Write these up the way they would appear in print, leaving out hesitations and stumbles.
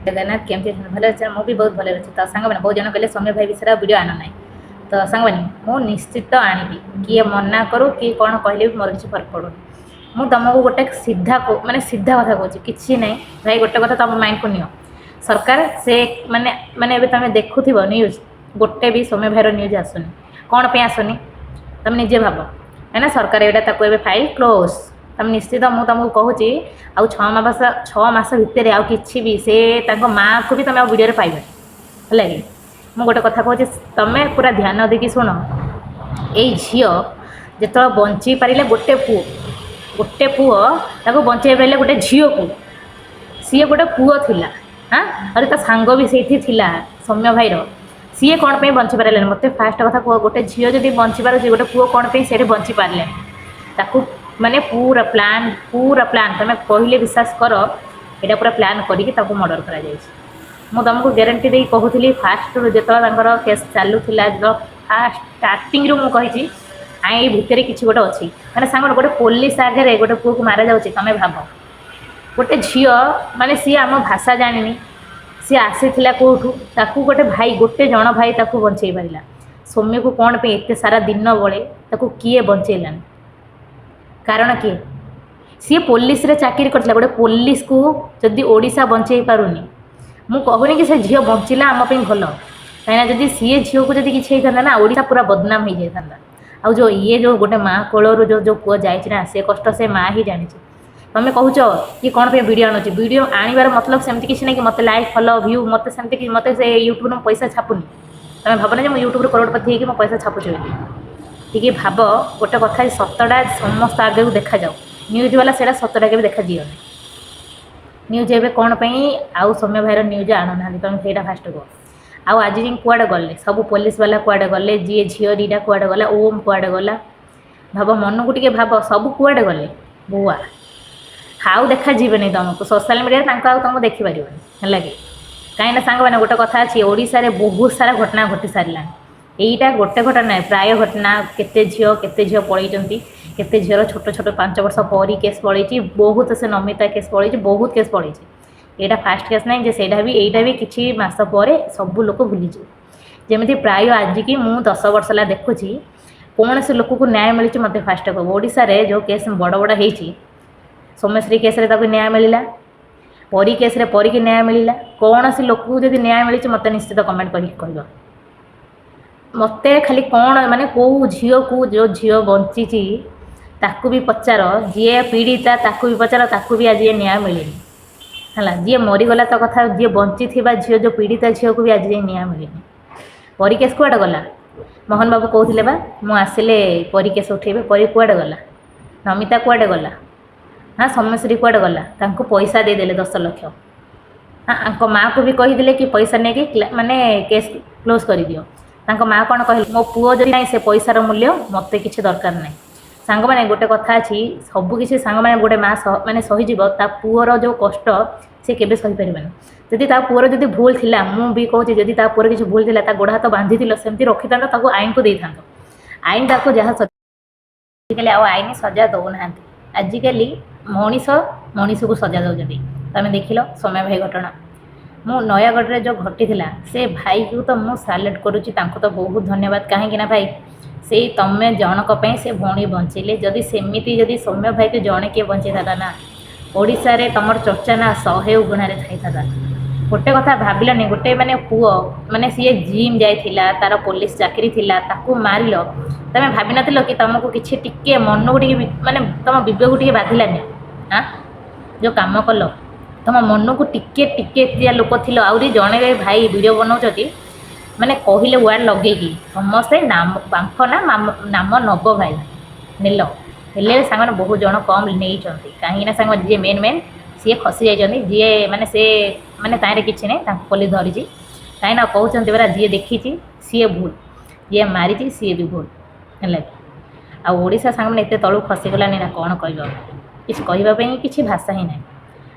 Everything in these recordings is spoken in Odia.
ଜଗନ୍ନାଥ। କେମିତି ଅଛନ୍ତି? ଭଲ ଅଛି? ମୁଁ ବି ବହୁତ ଭଲରେ ଅଛି। ତ ସାଙ୍ଗମାନେ, ବହୁତ ଜଣ କହିଲେ ସୌମ୍ୟ ଭାଇ ବିଷୟରେ ଆଉ ଭିଡ଼ିଓ ଆଣ ନାହିଁ। ତ ସାଙ୍ଗମାନେ, ମୁଁ ନିଶ୍ଚିତ ଆଣିବି। କିଏ ମନା କରୁ, କିଏ କ'ଣ କହିଲେ ବି ମୋର କିଛି ଫରକ ପଡ଼ୁନି। ମୁଁ ତୁମକୁ ଗୋଟେ ସିଧା, ମାନେ ସିଧା କଥା କହୁଛି। କିଛି ନାହିଁ ଭାଇ, ଗୋଟେ କଥା ତୁମ ମାଇଣ୍ଡକୁ ନିଅ। ସରକାର ସେ ମାନେ ମାନେ ଏବେ ତୁମେ ଦେଖୁଥିବ ନ୍ୟୁଜ୍, ଗୋଟେ ବି ସୌମ୍ୟ ଭାଇର ନ୍ୟୁଜ୍ ଆସୁନି। କ'ଣ ପାଇଁ ଆସୁନି, ତୁମେ ନିଜେ ଭାବ। କାହିଁକିନା ସରକାର ଏଇଟା ତାକୁ ଏବେ ଫାଇଲ୍ କ୍ଲୋଜ୍। ତମେ ନିଶ୍ଚିତ, ମୁଁ ତୁମକୁ କହୁଛି, ଆଉ 6 ମାସ, 6 ମାସ ଭିତରେ ଆଉ କିଛି ବି ସେ ତାଙ୍କ ମାଆକୁ ବି ତୁମେ ଆଉ ଭିଡ଼ିଓରେ ପାଇବନି। ହେଲା କି? ମୁଁ ଗୋଟେ କଥା କହୁଛି, ତମେ ପୁରା ଧ୍ୟାନ ଦେଇକି ଶୁଣ। ଏଇ ଝିଅ ଯେତେବେଳେ ବଞ୍ଚେଇ ପାରିଲେ ଗୋଟେ ପୁଅ ତାକୁ ବଞ୍ଚେଇ ପାରିଲେ, ଗୋଟେ ଝିଅକୁ, ସିଏ ଗୋଟେ ପୁଅ ଥିଲା। ହାଁ, ଆରେ ତା ସାଙ୍ଗ ବି ସେଇଠି ଥିଲା ସୌମ୍ୟ ଭାଇର। ସିଏ କ'ଣ ପାଇଁ ବଞ୍ଚି ପାରିଲାନି? ମୋତେ ଫାଷ୍ଟ କଥା କୁହ। ଗୋଟେ ଝିଅ ଯଦି ବଞ୍ଚି ପାରୁଛି, ଗୋଟେ ପୁଅ କ'ଣ ପାଇଁ ସେଇଠି ବଞ୍ଚି ପାରିଲାନି? ତାକୁ ମାନେ ପୁରା ପ୍ଲାନ୍, ପୁରା ପ୍ଲାନ୍। ତୁମେ କହିଲେ ବିଶ୍ୱାସ କର, ଏଇଟା ପୁରା ପ୍ଲାନ୍ କରିକି ତାକୁ ମର୍ଡ଼ର କରାଯାଇଛି। ମୁଁ ତୁମକୁ ଗ୍ୟାରେଣ୍ଟି ଦେଇ କହୁଥିଲି, ଫାଷ୍ଟରୁ ଯେତେବେଳେ ତାଙ୍କର କେସ୍ ଚାଲୁଥିଲା, ଯେତେବେଳେ ଫାଷ୍ଟ ଷ୍ଟାର୍ଟିଂରୁ ମୁଁ କହିଛି, ଏଇ ଭିତରେ କିଛି ଗୋଟେ ଅଛି। ମାନେ ସାଙ୍ଗ, ଗୋଟେ ପୋଲିସ ଆଗରେ ଗୋଟେ ପୁଅକୁ ମାରାଯାଉଛି, ତୁମେ ଭାବ। ଗୋଟେ ଝିଅ, ମାନେ ସିଏ ଆମ ଭାଷା ଜାଣିନି, ସିଏ ଆସିଥିଲା କେଉଁଠୁ, ତାକୁ ଗୋଟେ ଭାଇ, ଗୋଟେ ଜଣ ଭାଇ ତାକୁ ବଞ୍ଚେଇ ପାରିଲା। ସୌମ୍ୟକୁ କ'ଣ ପାଇଁ ଏତେ ସାରା ଦିନ ବଳେ ତାକୁ କିଏ ବଞ୍ଚେଇଲାନି? କାରଣ କିଏ? ସିଏ ପୋଲିସରେ ଚାକିରି କରିଥିଲା। ଗୋଟେ ପୋଲିସକୁ ଯଦି ଓଡ଼ିଶା ବଞ୍ଚେଇ ପାରୁନି, ମୁଁ କହୁନି କି ସେ ଝିଅ ବଞ୍ଚିଲା ଆମ ପାଇଁ ଭଲ। କାହିଁକିନା ଯଦି ସିଏ ଝିଅକୁ ଯଦି କିଛି ହେଇଥାନ୍ତା ନା, ଓଡ଼ିଶା ପୁରା ବଦନାମ ହେଇଯାଇଥାନ୍ତା। ଆଉ ଯେଉଁ ଇଏ ଯେଉଁ ଗୋଟେ ମା କୋଳରୁ ଯେଉଁ ଯେଉଁ ପୁଅ ଯାଇଛି ନା, ସେ କଷ୍ଟ ସେ ମା ହିଁ ଜାଣିଛି। ତମେ କହୁଛ କି କ'ଣ ପାଇଁ ଭିଡ଼ିଓ ଆଣୁଛି? ଭିଡ଼ିଓ ଆଣିବାର ମତଲବ ସେମିତି କିଛି ନାହିଁ କି ମୋତେ ଲାଇକ୍, ଫଲୋ, ଭ୍ୟୁ। ମୋତେ ସେମିତି କି ମୋତେ ସେ ୟୁଟ୍ୟୁବରୁ ମୁଁ ପଇସା ଛାପୁନି। ତମେ ଭାବନା ଯେ ମୁଁ ୟୁଟ୍ୟୁବରୁ କରୋଡ଼ପତି ହେଇକି ମୁଁ ପଇସା ଛାପୁଛି ବୋଲି। ଟିକେ ଭାବ ଗୋଟେ କଥା, ସତଟା ସମସ୍ତ ଆଗକୁ ଦେଖାଯାଉ। ନ୍ୟୁଜ୍ ବାଲା ସେଇଟା ସତଟା କେବେ ଦେଖାଯିବନି। ନ୍ୟୁଜ୍ ଏବେ କ'ଣ ପାଇଁ ଆଉ ସୌମ୍ୟ ଭାଇର ନ୍ୟୁଜ୍ ଆଣୁନାହାନ୍ତି? ତମେ ସେଇଟା ଫାଷ୍ଟ କୁହ। ଆଉ ଆଜି ଯାଏଁ କୁଆଡ଼େ ଗଲେ ସବୁ ପୋଲିସ ବାଲା? କୁଆଡ଼େ ଗଲେ? ଯିଏ ଝିଅ ଦୁଇଟା କୁଆଡ଼େ ଗଲା? ଓମ୍ କୁଆଡ଼େ ଗଲା? ଭାବ, ମନକୁ ଟିକେ ଭାବ, ସବୁ କୁଆଡ଼େ ଗଲେ? ବୁଆ ଆଉ ଦେଖାଯିବେନି ତୁମକୁ ସୋସିଆଲ ମିଡ଼ିଆରେ, ତାଙ୍କୁ ଆଉ ତୁମକୁ ଦେଖିପାରିବନି। ହେଲା କି? କାହିଁକିନା ସାଙ୍ଗମାନେ, ଗୋଟେ କଥା ଅଛି, ଓଡ଼ିଶାରେ ବହୁତ ସାରା ଘଟଣା ଘଟି ସାରିଲାଣି। ଏଇଟା ଗୋଟେ ଘଟଣା ନାହିଁ, ପ୍ରାୟ ଘଟଣା। କେତେ ଝିଅ, କେତେ ଝିଅ ପଳେଇଛନ୍ତି। କେତେ ଝିଅର ଛୋଟ ଛୋଟ 5 ବର୍ଷ ପରି କେସ୍ ପଳେଇଛି ବହୁତ। ସେ ନମିତା କେସ୍ ପଳେଇଛି, ବହୁତ କେସ୍ ପଳେଇଛି। ଏଇଟା ଫାଷ୍ଟ କେସ୍ ନାହିଁ ଯେ ସେଇଟା ବି, ଏଇଟା ବି କିଛି ମାସ ପରେ ସବୁ ଲୋକ ଭୁଲିଯିବେ। ଯେମିତି ପ୍ରାୟ ଆଜିକି ମୁଁ 10 ବର୍ଷ ହେଲା ଦେଖୁଛି, କୌଣସି ଲୋକକୁ ନ୍ୟାୟ ମିଳିଛି? ମୋତେ ଫାଷ୍ଟ କହିବ। ଓଡ଼ିଶାରେ ଯେଉଁ କେସ୍ ବଡ଼ ବଡ଼ ହେଇଛି, ସୌମ୍ୟଶ୍ରୀ କେସ୍ରେ ତାକୁ ନ୍ୟାୟ ମିଳିଲା, ପରୀ କେସ୍ରେ ପରୀକି ନ୍ୟାୟ ମିଳିଲା। କୌଣସି ଲୋକକୁ ଯଦି ନ୍ୟାୟ ମିଳିଛି, ମୋତେ ନିଶ୍ଚିତ କମେଣ୍ଟ କରିକି କହିବ। ମୋତେ ଖାଲି କ'ଣ, ମାନେ କେଉଁ ଝିଅକୁ, ଯେଉଁ ଝିଅ ବଞ୍ଚିଛି ତାକୁ ବି ପଚାର, ଯିଏ ପୀଡ଼ିତା ତାକୁ ବି ପଚାର, ତାକୁ ବି ଆଜି ନ୍ୟାୟ ମିଳିନି। ହେଲା, ଯିଏ ମରିଗଲା ତ କଥା, ଯିଏ ବଞ୍ଚିଥିବା ଝିଅ, ଯେଉଁ ପୀଡ଼ିତା ଝିଅକୁ ବି ଆଜି ଯାଏଁ ନ୍ୟାୟ ମିଳିନି। ପରୀ କେସ୍ କୁଆଡ଼େ ଗଲା? ମୋହନ ବାବୁ କହୁଥିଲେ ବା, ମୁଁ ଆସିଲେ ପରୀ କେସ୍ ଉଠେଇବେ। ପରୀ କୁଆଡ଼େ ଗଲା? ନମିତା କୁଆଡ଼େ ଗଲା? ହଁ, ସୌମ୍ୟଶ୍ରୀ କୁଆଡ଼େ ଗଲା? ତାଙ୍କୁ ପଇସା ଦେଇଦେଲେ 10 ଲକ୍ଷ। ହଁ, ଆଙ୍କ ମାଆକୁ ବି କହିଦେଲେ କି ପଇସା ନେଇକି ମାନେ କେସ୍ କ୍ଲୋଜ୍ କରିଦିଅ। ତାଙ୍କ ମାଆ କ'ଣ କହିଲେ? ମୋ ପୁଅ ଯଦି ନାହିଁ, ସେ ପଇସାର ମୂଲ୍ୟ ମୋତେ କିଛି ଦରକାର ନାହିଁ। ସାଙ୍ଗମାନେ, ଗୋଟେ କଥା ଅଛି, ସବୁ କିଛି ସାଙ୍ଗମାନେ ଗୋଟେ ମା ମାନେ ସହିଯିବ, ତା ପୁଅର ଯେଉଁ କଷ୍ଟ ସେ କେବେ ସହିପାରିବନି। ଯଦି ତା ପୁଅର ଯଦି ଭୁଲ ଥିଲା, ମୁଁ ବି କହୁଛି, ଯଦି ତା ପୁଅର କିଛି ଭୁଲ ଥିଲା, ତା ଗୋଡ଼ ହାତ ବାନ୍ଧିଥିଲ, ସେମିତି ରଖିଥାନ୍ତ, ତାକୁ ଆଇନକୁ ଦେଇଥାନ୍ତ, ଆଇନ ତାକୁ ଯାହା। ଆଜିକାଲି ଆଉ ଆଇନ ସଜା ଦେଉନାହାନ୍ତି। ଆଜିକାଲି ମଣିଷ ମଣିଷକୁ ସଜା ଦେଉଛନ୍ତି। ତମେ ଦେଖିଲ ସୌମ୍ୟ ଭାଇ ଘଟଣା। ମୁଁ ନୟାଗଡ଼ରେ ଯେଉଁ ଘଟିଥିଲା, ସେ ଭାଇକୁ ତ ମୁଁ ସାଲ୍ୟୁଟ୍ କରୁଛି, ତାଙ୍କୁ ତ ବହୁତ ଧନ୍ୟବାଦ। କାହିଁକି ନା ଭାଇ, ସେଇ ତମେ ଜଣଙ୍କ ପାଇଁ ସେ ଭଉଣୀ ବଞ୍ଚିଲେ। ଯଦି ସେମିତି ଯଦି ସୌମ୍ୟ ଭାଇକୁ ଜଣେ କିଏ ବଞ୍ଚେଇଥାନ୍ତା ନା, ଓଡ଼ିଶାରେ ତମର ଚର୍ଚ୍ଚା ନା 100 ଗୁଣାରେ ଥାଇଥାନ୍ତା। ଗୋଟେ କଥା ଭାବିଲନି? ଗୋଟେ ମାନେ ପୁଅ, ମାନେ ସିଏ ଜିମ୍ ଯାଇଥିଲା, ତାର ପୋଲିସ ଚାକିରି ଥିଲା, ତାକୁ ମାରିଲ। ତମେ ଭାବିନଥିଲ କି ତମକୁ କିଛି ଟିକେ ମନକୁ ଟିକେ ମାନେ ତମ ବିବେକକୁ ଟିକେ ବାଧିଲାନି? ଆଁ, ଯେଉଁ କାମ କଲ, ତମ ମନକୁ ଟିକେ ଟିକେ? ଏତିଆ ଲୋକ ଥିଲ। ଆହୁରି ଜଣେ ଭାଇ ଭିଡ଼ିଓ ବନାଉଛନ୍ତି, ମାନେ କହିଲେ ୱାର୍ଡ଼ ଲଗେଇକି ସମସ୍ତେ ନାମ ବାମ୍ଫ ନା ନାମ ନବ। ଭାଇ ନେଲ, ହେଲେ ସାଙ୍ଗମାନେ ବହୁତ ଜଣ କମ୍ ନେଇଛନ୍ତି। କାହିଁକିନା ସାଙ୍ଗ, ଯିଏ ମେନ୍ ମେନ୍ ସିଏ ଖସି ଯାଇଛନ୍ତି। ଯିଏ ମାନେ ସେ ମାନେ ତାହିଁରେ କିଛି ନାହିଁ, ତାଙ୍କୁ ପୋଲିସ ଧରିଛି। କାହିଁକିନା କହୁଛନ୍ତି ପରା, ଯିଏ ଦେଖିଛି ସିଏ ଭୁଲ, ଯିଏ ମାରିଛି ସିଏ ବି ଭୁଲ। ହେଲା କି? ଆଉ ଓଡ଼ିଶା ସାଙ୍ଗମାନେ ଏତେ ତଳକୁ ଖସିଗଲାନି ନା, କ'ଣ କହିବ? କିଛି କହିବା ପାଇଁ କିଛି ଭାଷା ହିଁ ନାହିଁ।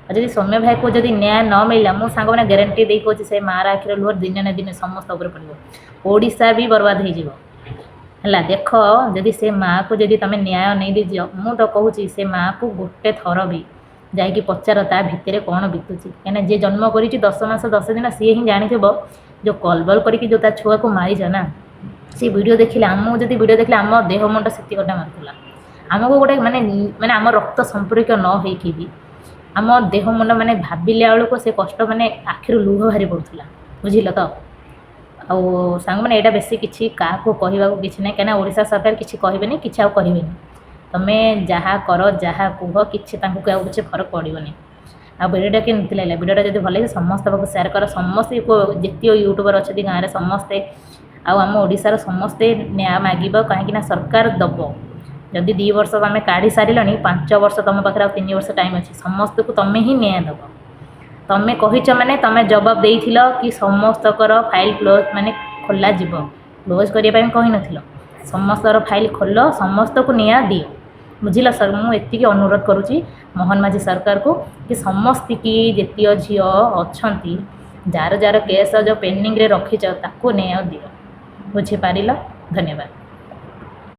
ଆଉ ଯଦି ସୌମ୍ୟ ଭାଇକୁ ଯଦି ନ୍ୟାୟ ନ ମିଳିଲା, ମୁଁ ସାଙ୍ଗମାନେ ଗ୍ୟାରେଣ୍ଟି ଦେଇ କହୁଛି, ସେ ମାଆର ଆଖିର ଲୁହ ଦିନେ ନା ଦିନେ ସମସ୍ତ ଉପରେ ପଡ଼ିବ, ଓଡ଼ିଶା ବି ବର୍ବାଦ ହେଇଯିବ। ହେଲା, ଦେଖ, ଯଦି ସେ ମାଆକୁ ଯଦି ତୁମେ ନ୍ୟାୟ ନେଇ ଦେଇଦିଅ, ମୁଁ ତ କହୁଛି, ସେ ମାଆକୁ ଗୋଟେ ଥର ବି ଯାଇକି ପଚାର ତା ଭିତରେ କ'ଣ ବିତୁଛି। କାହିଁକିନା ଯିଏ ଜନ୍ମ କରିଛି 10 ମାସ 10 ଦିନ, ସିଏ ହିଁ ଜାଣିଥିବ ଯେଉଁ କଲବଲ କରିକି ଯେଉଁ ତା ଛୁଆକୁ ମାରିଛ ନା। ସେ ଭିଡ଼ିଓ ଦେଖିଲେ, ଆମକୁ ଯଦି ଭିଡ଼ିଓ ଦେଖିଲେ ଆମ ଦେହ ମୁଣ୍ଡ ସେତିକଟା ମାରୁଥିଲା। ଆମକୁ ଗୋଟେ ମାନେ ମାନେ ଆମ ରକ୍ତ ସମ୍ପର୍କୀୟ ନ ହେଇକି ବି ଆମ ଦେହ ମୁଣ୍ଡ ମାନେ ଭାବିଲା ବେଳକୁ ସେ କଷ୍ଟ ମାନେ ଆଖିରୁ ଲୁହ ବାହାରି ପଡ଼ୁଥିଲା, ବୁଝିଲ ତ? ଆଉ ସାଙ୍ଗମାନେ, ଏଇଟା ବେଶୀ କିଛି କାହାକୁ କହିବାକୁ କିଛି ନାହିଁ, କାହିଁକିନା ଓଡ଼ିଶା ସରକାର କିଛି କହିବେନି, କିଛି ଆଉ କରିବେନି। ତମେ ଯାହା କର, ଯାହା କୁହ, କିଛି ତାଙ୍କୁ ଆଉ କିଛି ଫରକ ପଡ଼ିବନି। ଆଉ ଭିଡ଼ିଓଟା କେମିତି ଲାଗିଲା? ଭିଡ଼ିଓଟା ଯଦି ଭଲ ଲାଗେ, ସମସ୍ତ ପାଖକୁ ସେୟାର କର। ସମସ୍ତେ, ଯେତିକ ୟୁଟ୍ୟୁବର ଅଛନ୍ତି ଗାଁରେ ସମସ୍ତେ, ଆଉ ଆମ ଓଡ଼ିଶାର ସମସ୍ତେ ନ୍ୟାୟ ମାଗିବ, କାହିଁକିନା ସରକାର ଦେବ। ଯଦି 2 ବର୍ଷ ତମେ କାଢ଼ି ସାରିଲଣି, 5 ବର୍ଷ ତୁମ ପାଖରେ ଆଉ 3 ବର୍ଷ ଟାଇମ୍ ଅଛି। ସମସ୍ତଙ୍କୁ ତମେ ହିଁ ନ୍ୟାୟ ଦେବ। ତମେ କହିଛ ମାନେ ତମେ ଜବାବ ଦେଇଥିଲ କି ସମସ୍ତଙ୍କର ଫାଇଲ୍ କ୍ଲୋଜ୍ ମାନେ ଖୋଲାଯିବ। କ୍ଲୋଜ୍ କରିବା ପାଇଁ କହିନଥିଲ। ସମସ୍ତଙ୍କର ଫାଇଲ୍ ଖୋଲ, ସମସ୍ତଙ୍କୁ ନ୍ୟାୟ ଦିଅ, ବୁଝିଲ ସାର୍? ମୁଁ ଏତିକି ଅନୁରୋଧ କରୁଛି ମୋହନ ମାଝୀ ସରକାରକୁ କି ସମସ୍ତିକି, ଯେତିକ ଝିଅ ଅଛନ୍ତି, ଯାହାର ଯାହାର କେସ୍ ଯେଉଁ ପେଣ୍ଡିଂରେ ରଖିଛ, ତାକୁ ନ୍ୟାୟ ଦିଅ, ବୁଝିପାରିଲ? ଧନ୍ୟବାଦ।